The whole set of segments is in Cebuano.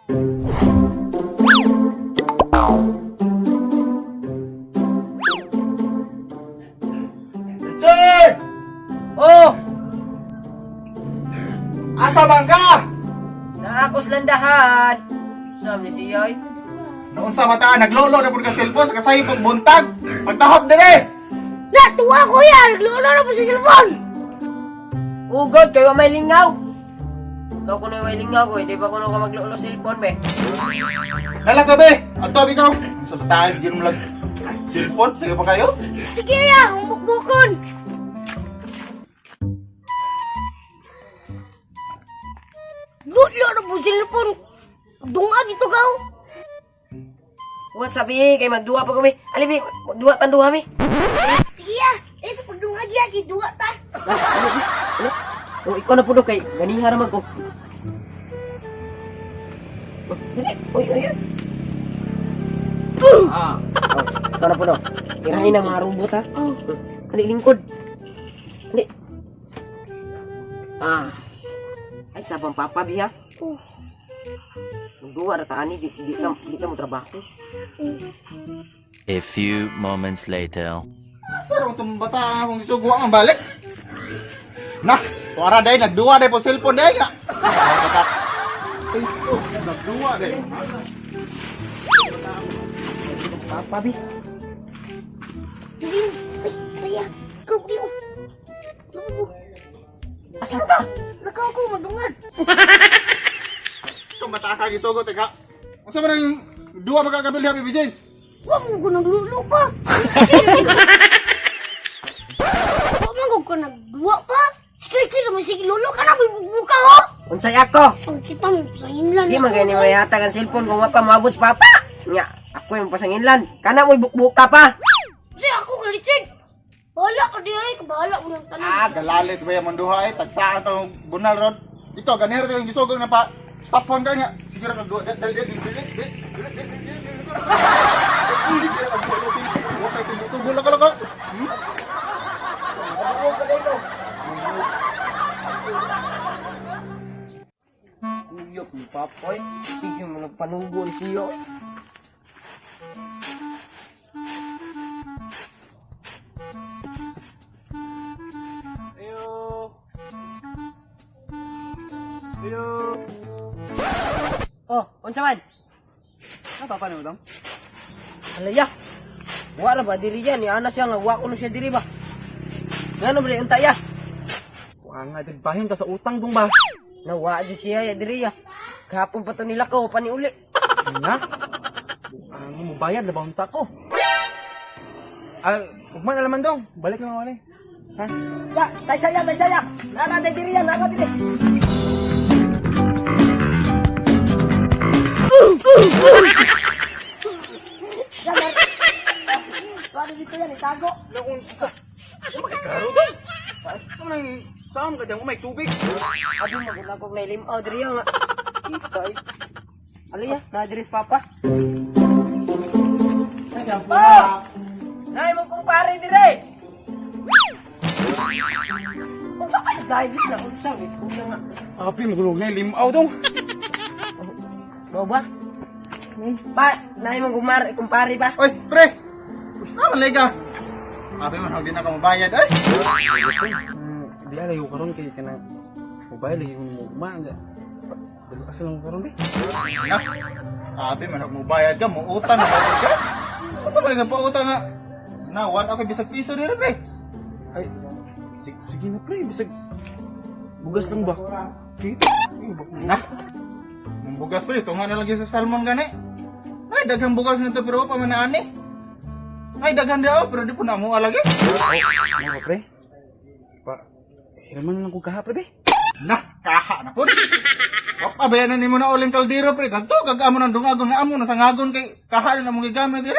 Richard! Oh! Asa man ka? Naakos landahan. Sam ni siya ay. Noon sa mata, naglolo na po ka cellphone sa kasayipos buntag. Pagtahop dire! Natuwa kuya, naglulo na po sa cellphone. Ugod kayo may lingaw. Ikaw kuno may lingaw ko, hindi ba kuno ka maglulo cellphone be? Lala ka be! Ato ikaw! Sa mataas ginom lang. Cellphone, sige pa kayo? Sige ya, humbukbukon. Lulo na po sa cellphone. Dungag ito gaw. What sabi kay magduwa pa kami. Ali be, magduwa tan duha mi. Sige ya, eh sa pagdungag ya, kiduwa ta. Oh, ikaw na puno kay ganiha ra man ko. Oh, dali. Oy, oy, oy. Ah, oh, ikaw na puno. Tirahin ang mga robot ha. Oh. Ali lingkod. Ali. Ah. Ay sa pang papa biya. Oh. Magduwa ra ta ani di ka mo trabaho. A few moments later. Asa raw itong bata akong isuguha ang balik? Nah, tuara day, nagduwa day po cellphone day na. Ay sus, nagduwa day. Papa bi. Sige, ay, kaya. Ikaw, di oh. Lulo. Asa ka? Nakaw ko, madungag. Itong bata ka gisugo teka. Unsa man ang duwa magkakabil ha, Baby Jane? Wa mo ko naglulo pa. Wa man ko nagduwa pa. Sige, sige, may sige lulo ka na, may bugbuka oh. Unsay ako? Sang kita mo, sa inlan. Di man gani may hatag ang cellphone kung wa pa moabot sa papa. Nya, ako yung pasanginlan. Kana mo'y bukbuka pa. Kasi ako ka, Richard. Bahala ka di ay, bahala mo ng tanan. Ah, galalis ba yung duha eh? Tagsaan tong bunal rod. Ito, ganero yung gisugo na pa. Tapon ka nga. Sige ra kag duwa. Dal dal dal dal dal dal dal dal dal dal. Kuyok ni papoy. Bigyan mo nagpanugo ni siyo. Ayo. Ayo. Oh, unsa man? Ano pa nimo dong? Alaya. Wa ra ba diri yan? Ni ana siya nga wa kuno siya diri ba. Ngano ba unta ya? Kuha nga, bahin ta sa utang dong ba? Nawa jud siya ya diri ya. Kahapon pa to nila ko pa ni uli. Na? Ang mo bayad na unta ko. Ay, ugma na laman dong. Balik na ako ni. Ha? Ya, tay saya, tay saya. Nara day diri ya, nara diri. Wala dito yan, itago. Naunsa. Karo dong. Ito nang saan ka dyan? May tubig. Abi maguna kog nailimaw diri nga. Kita ay. Alaya, na diri si papa. Oh! Nay mo kumpare dire. Unsa kay dive na unsa ni kuya nga. Api, magulog na limaw dong. Mao ba? Pa, nay mo gumar kumpare ba? Oy, pre. Ah, liga. Abi man di na ka mabayad ay. Di alayo karon kay kana mobile lagi mo ugma nga. Dalo asa lang karon be. Na. Abi man mo bayad ka, mo utang na bayad ka. Asa ba ka pautang nga? Na, wala ako bisag piso dire pre. Ay, sige, sige na pre, bisag bugas lang ba? Sige. Na. Mong bugas pre, tunga na lagi sa salmon gani. Ay, daghang bugas nito pero pa man ani. Ay, daghan daw pero di po na mo alagi. Ano ba pre? Pa, hiraman na lang ko kaha pre be. Na, kaha na po. Wa pa bayanan nimo na uling kaldero pre. Kadto kag amo nang dungagon nga amo na sangagon kay kaha na among gigamit dire.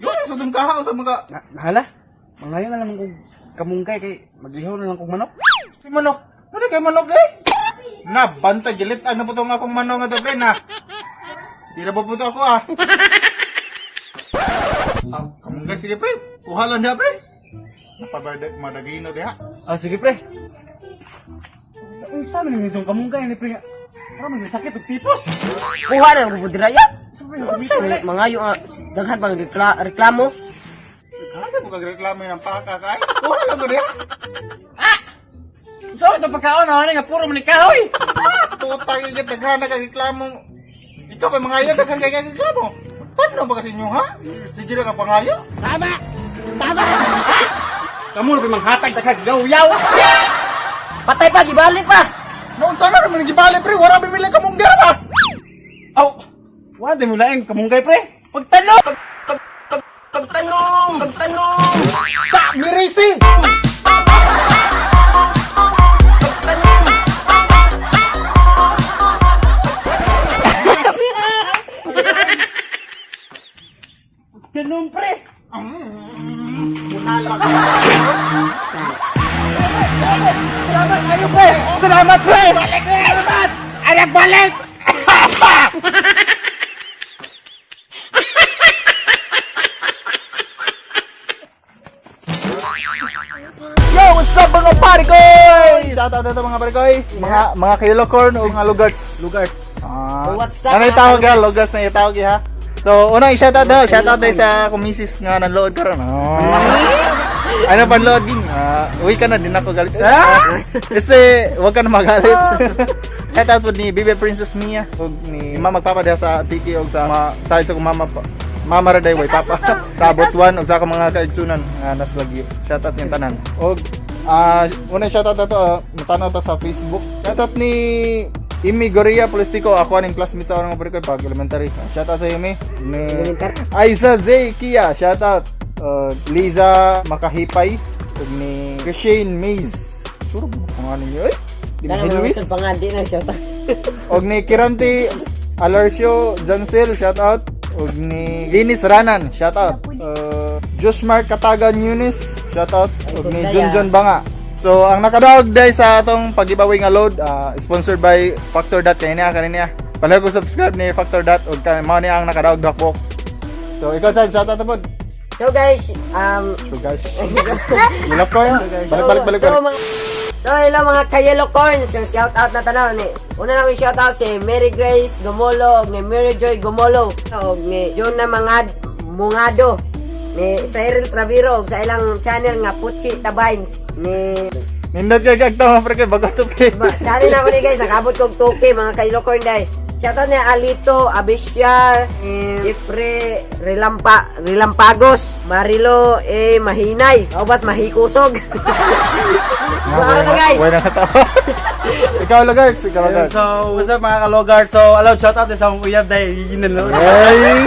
Yun sa tong kaha sa mga Na, nahala. Mangayo na lang kog kamunggay kay maglihaw na lang kog manok. Si manok. Ano kay manok eh? Na, banta gilit ano po tong akong manok nga to pre na. Di na po po to ako ah. Ah, kamunggay sige pre. Kuha lang diha pre. Napabada madagino diha. Ah, sige pre. Unsa man itong kamunggay ni pre nga? Parang may sakit og tipos. Kuha na ang budiraya. Mangayo nga daghan pang reklamo. Kasi mo kag reklamo ng paka kay. Kuha lang ko diha. Sorry itong pagkaon na nga puro man ni kahoy. Putang igit daghan na kag reklamo. Ikaw pa mga ayo daghan kay kag reklamo. Paano ba kasi inyo ha? Sige ra ka pangayo. Kamu na manghatag daghang gawyaw. Patay pa gibalik pa. Noon sana naman gibali pre, wala bibili ka mong ba? Aw, wala din mo laing kamunggay pre. Pagtanong, pag pag pag pagtanong, pagtanong. Ta, mirisi. Pagtanong. Ganun pre. Salamat kayo pre. Salamat pre. Balik pre. Salamat. Anak balik. Yo, what's up mga parikoy? Shout out na to mga parikoy. Mga kailocorn o mga lugarts. Lugarts. Ah. So, what's up, Ano mga yung tawag ka? lugarts? Lugarts na itawag ha? So, una i-shout out daw. Shout out tayo sa kumisis nga nanlood karon. Oh. Ano panlood ging? Ah, uwi ka na din ako galit. Ah! Kasi wag ka na magalit. Shout out po ni Bibi Princess Mia ug ni Mama magpapa diha sa Tiki ug sa mga side sa kong mama pa. Mama ra day way papa. Sa Butuan ug sa akong mga kaigsunan nga nas lagi. Shout out yung tanan. Og una shout out ato, natanaw ta sa Facebook. Shout out ni Imi Goria Polistico, ako aning classmate sa orang ko pag elementary. Shout out sa Imi. Ni Elementary. Aiza Zay Kia, shout out. Liza Makahipay ug ni Shane Mays. Suro ba pangalan niyo eh? Di Kana ba mga Luis? pangan di na siya. Og ni Kiranti Alarcio Jancel, shout out. Og ni Linis Ranan, shout out. Josh Mark Katagan Yunis, shout out. Og ni Junjun Banga. So, ang nakadaog day sa atong pag-giveaway nga load, sponsored by Factor Dot kanina kanina. Palagi ko subscribe ni Factor Dot og mao niya ang nakadaog dakbok. So, ikaw Chad, shout out na pod. So guys, So guys, you love corn? Balik balik balik. So, Balik. So hello mga ka-yellow corns, yung shout out na tanaw ni. Una na akong shout out si Mary Grace Gomolo, og ni Mary Joy Gomolo, og ni Jonah Mangad Mungado, ni Cyril Traviro og sa ilang channel nga Puchi Tabines, ni Nindot kay kag tama pre kay bago to pre. Ba, channel na ako ni guys, nakabot kog 2K mga ka-yellow corn day. Shout out ni Alito Abesyar, ni Jeffrey Relampagos, Marilo A. Mahinay, Ubas Mahikusog. Mga to guys. Wala na katawa. Ikaw Lagarts, ikaw Ayun, Lagarts. so, what's up mga kalogart? So, alaw, shout out sa akong uyab dahil yun na Ay!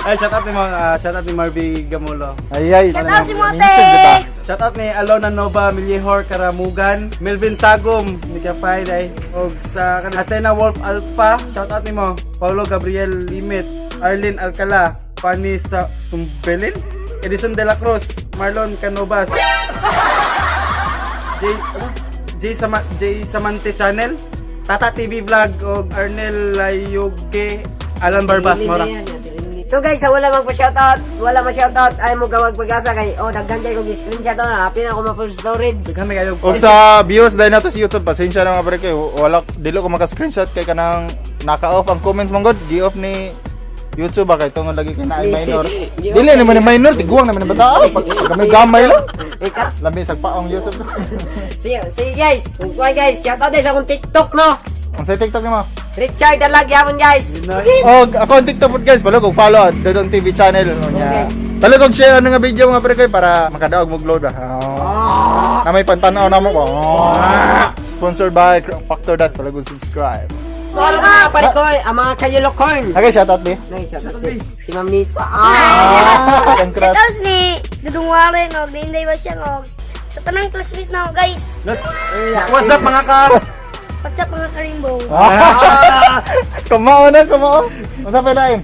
Ay, shout out ni mga, shout out ni Marby Gamulo. Ay ay. Shout out si Mote! Minsan, diba? Shout out ni Alona Nova Milyehor Karamugan, Melvin Sagom, ni Kapay day, og sa Athena Wolf Alpha, shout out nimo Paulo Gabriel Limit, Arlene Alcala, Fanny sa Sumbelin, Edison De La Cruz, Marlon Canobas, J ano? J Samante Channel, Tata TV Vlog og Arnel Layuge, Alan Barbas mora. So guys, sa wala magpa-shoutout, wala ma-shoutout, ay mo gawag pag-asa kay oh daghan kay kog screenshot na, happy na ako ma-full storage. Daghan may kayo. Og sa viewers dahil nato sa YouTube, pasensya na mga pre kay wala dili ko maka-screenshot kay kanang naka-off ang comments man god, gi-off ni YouTube ba kay tungod lagi kay naay minor. Dili naman ni minor, tiguang naman ni bata. Ah, Pag gamay gamay lang. Ika. Lami sa paong YouTube. Sige, sige guys. Kung kuha guys, shoutout din sa akong TikTok no. Ang sa TikTok nimo. Richard Dalag yapon guys. Og ako ang TikTok pod guys, palugog follow at Dodong TV channel nya. Palugog share ano nga video mga pre kay para makadaog mo load ba. Oh. Na may pantanaw na mo ba. Oh. Sponsored by Factor Dot, palugog subscribe. Wala na mga parikoy, ang mga kayelo corn. Okay, shout out di. Nay, shoutout si Ma'am Nisa. Ah! Congrats. Shout out ni Dudong Warren og Linday ba siya og sa tanang classmate na ako guys. What's up mga ka? What's up mga karimbo? Kamao na, kamao. Unsa pa lain?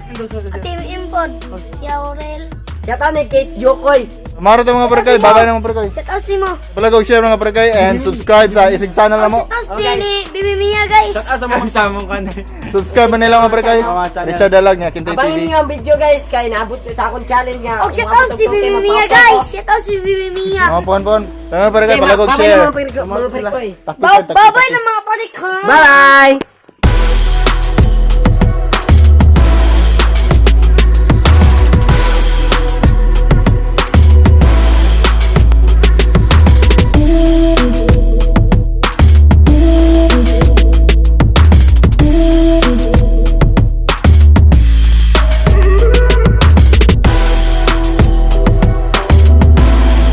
Team Impod, si Aurel. Shoutout ni Kate Jokoy. Maro to mga pre kay, babay na mga pre kay. Shout out si mo. Palugog share mga pre kay and subscribe sa isig channel na mo. Shout out din ni Bibi Mia guys. Shout out sa mga samong kan. Subscribe na nila mga pre kay. Mga channel. Richard Dalag niya, Kintay Abangan TV. niyo ang video guys kay naabot ko sa akong challenge nga. Og shout out si Bibi Mia guys. Shout out si Bibi Mia. Mga pon pon. Tama pre kay, Sige, palugog babay share. na mga parikoy. Taktik, taktik, Babay taktik. na mga parikoy. Bye-bye!